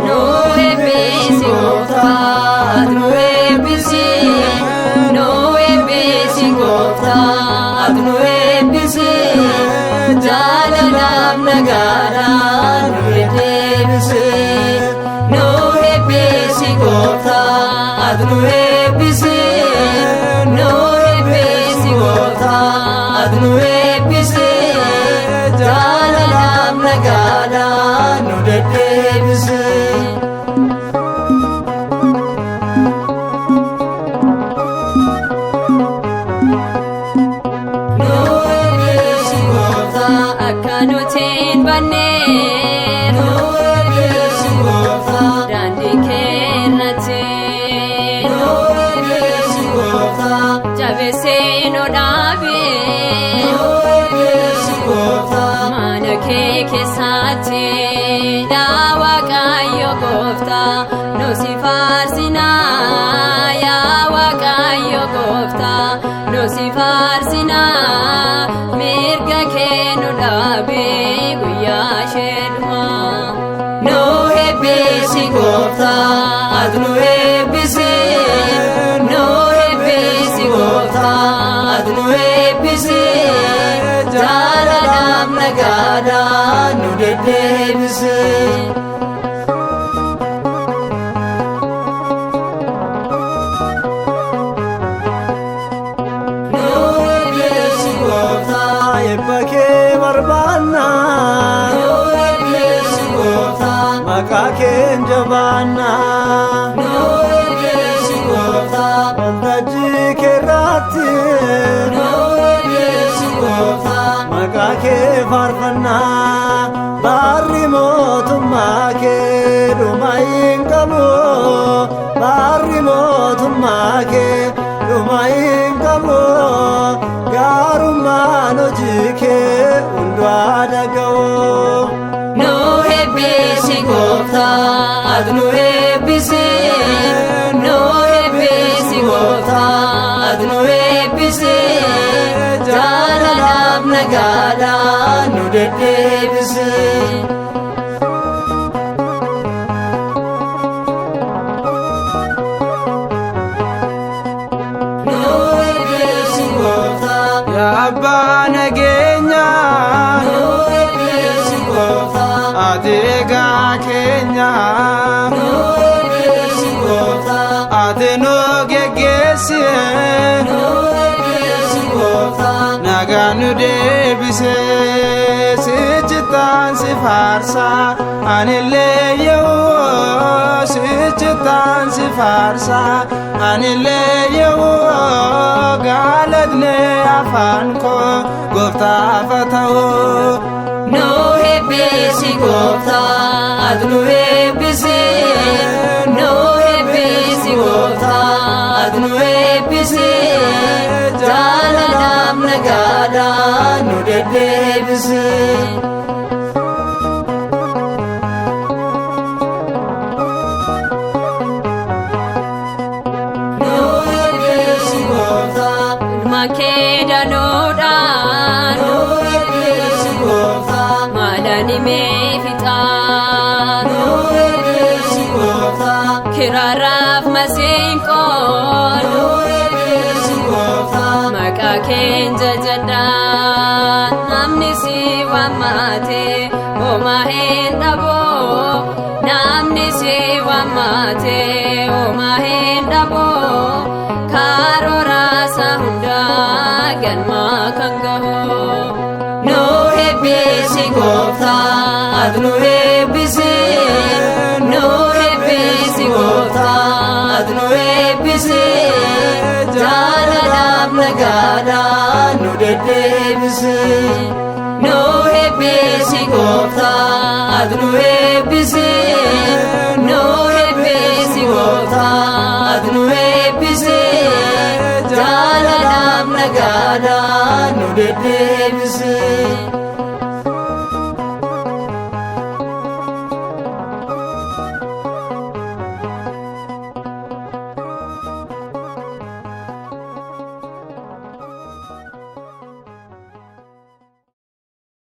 Nu eebbisi gooftaa, nu eebbisi, nu eebbisi gooftaa, nu eebbisi, jaalalaaf nagaadhaan nu deddeebisi. Nu eebbisi gooftaa, nu eebbisi, nu eebbisi gooftaa, nu eebbisi, jaalalaaf nagaadhaan nu deddeebisi. Nu eebbisi gooftaa, Akka nuti hin banneef nu eebbisi gooftaa, daandii keerratti nu eebbisi gooftaa, jabeessee nu dhaabe nu eebbisi gooftaa, mana kee keessatti yaa Waaqayyo gooftaa nu si faarsinaa, yaa Waaqayyo gooftaa nu si faarsinaa, mirga kee nu dhaabe guyyaa ishee dhumaa. Nu eebbisi gooftaa, nu eebbisi, nu eebbisi gooftaa, nu eebbisi, jaalalaaf nagaadhaan nu deddeebisi. Nu eebbisi gooftaa, Eebba kee barbaanna, nu eebbisi gooftaa, maqaa keen jabaanna. Nu eebbisi gooftaa, Waltajjii keerratti nu eebbisi gooftaa, maqaa kee faarfanna. Barri mootummaa kee dhuma hin qabu. Barri mootummaa kee dhuma hin qabu. Gaarummaan hojii kee hundaa dhaga'u. Nu eebbisi gooftaa, nu eebbisi, nu eebbisi gooftaa, nu eebbisi, jaalalaaf nagaadhaan nu deddeebisi. Nu eebbisi gooftaa, Yaa abbaa nageenyaa, nu eebbisi gooftaa, ati eegaa keenya, nu eebbisi gooftaa, ati nu geggeessi, nu eebbisi gooftaa, nagaa nu deebise, sichittaan si faarsa, anillee ye'oo, sichittaan si faarsa, anillee ye'oo, galatne afaan koo gooftaaf haa ta'u. Nu eebbisi gooftaa, nu eebbisi, nu eebbisi gooftaa, nu eebbisi, jaalalaaf nagaadhaan nu deddeebisi. Nu eebbisi gooftaa, Ilma kee danuudhaan nu eebbisi gooftaa, maalani mee fixaa nu eebbisi gooftaa, kiraaraaf masiinqoon nu eebbisi gooftaa, maqaa keen jajadhaa, namni si waammaate homaa hin dhabu, namni si waammaate homaa hin dhabu, karoora hundaa galma kan gahu. Nu eebbisi gooftaa, nu eebbisi, nu eebbisi gooftaa, nu eebbisi, jaalalaaf nagaadhaan nu deddeebisi. Nu eebbisi gooftaa, nu eebbisi, nu eebbisi gooftaa, nu eebbisi, jaalalaaf nagaadhaan nu deddeebisi.